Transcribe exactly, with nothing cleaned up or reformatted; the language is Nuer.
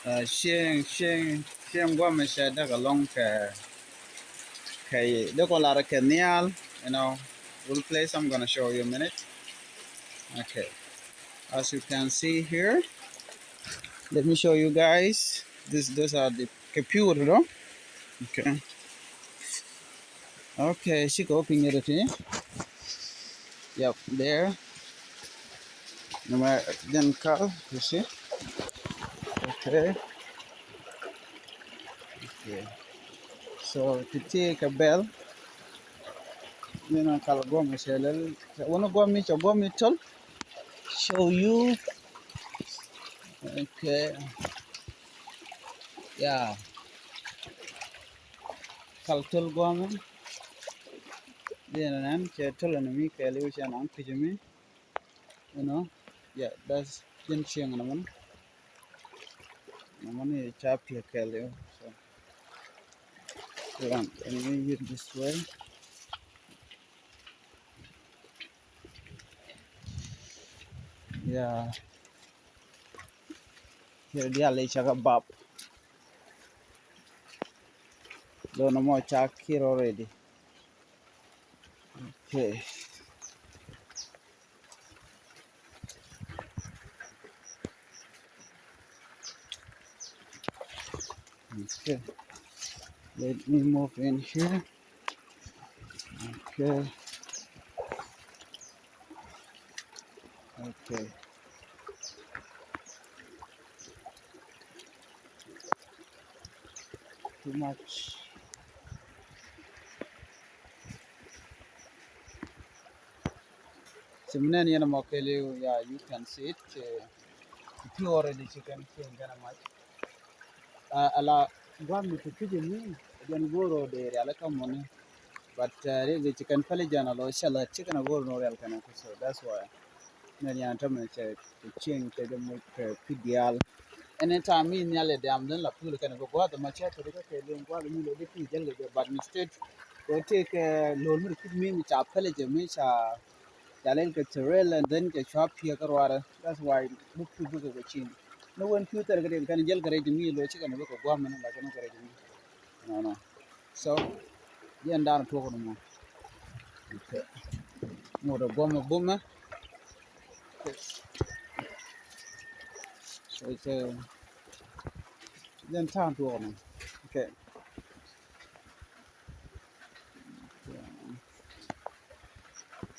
Uh, cieŋ, cieŋ, cieŋ guam mi cɛ dek along kɛ, kɛ, dek kɔ lar kɛ nhial, you know, we'll play some, I'm gonna show you a minute. Okay. As you can see here, let me show you guys. This, those are the computer, though. Okay. Okay, cikɛ wä piny rɛt i̱. Yep, there. Nɔmɔ jɛn kal, you see? Okay. Okay. So, ti ti kɛ bɛl. Ni na kal guam mi cɛ lɛl. Wuni guam mi cɛ guam mi tol. Show you. Okay. Yeah. Kal töl guɔmɛ. Diɛn ɛn cɛ töl ɛn mi kɛɛliw cɛ naŋ kui̱c mi. You know, yeah, that's jin cieŋ ɛn mɛn. Ɛn mɛn yɛ ca piɛ kɛɛliw. So, hold on, let me use this way. Yeah. Here dial i̱ cakɛ bap. Lo nɔmɔ ca kir already. Okay. Okay. Let me move in here. Okay. Okay. Too much. Cɛ mi nɛn yɛn ɛmɔ kɛɛliw, yeah, you can see it. Cɛ pure already, ci kɛn cieŋ kɛn a mac. Ala guam mi ti pi̱c mi jɛn go̱o̱r ɔ dee rial kä mɔni. But really ci kɛn pɛlɛ jɛn a lɔ cɛ la ci kɛn a go̱o̱r nɔ rial kɛn a kä, so that's why. Nɛn yɛn tämɛ cɛ cieŋ cɛ jɛ moc kɛ pi̱c diaal. Anytime mi nhial ɛ dɛm den la pul kɛn a bɛ gua̱th ma cɛ kɛ di kä kɛ liŋ gua̱th mi lɔ di pi̱c jɛl kɛ jɛ, but instead kɛ tëëkɛ lo̱l mi di pi̱c mi mi ca pɛlɛ jɛ mi ca Ca lɛl kɛ thirel and then kɛ cua piɛ kä ruarɛ. That's why buk tu buk kɛ cin. Ni wen piu thɛr kɛ diɛn kɛn jɛl kɛ rɛy mi lo cikɛ ni buk kɛ guam ni la kɛ ni kɛ rɛy mi. No, no. So yɛn dan tuɔk ni mɔ. Okay. Ŋot ɛ guam ɛ bumɛ. So it's a yɛn tan tuɔk ni. Okay.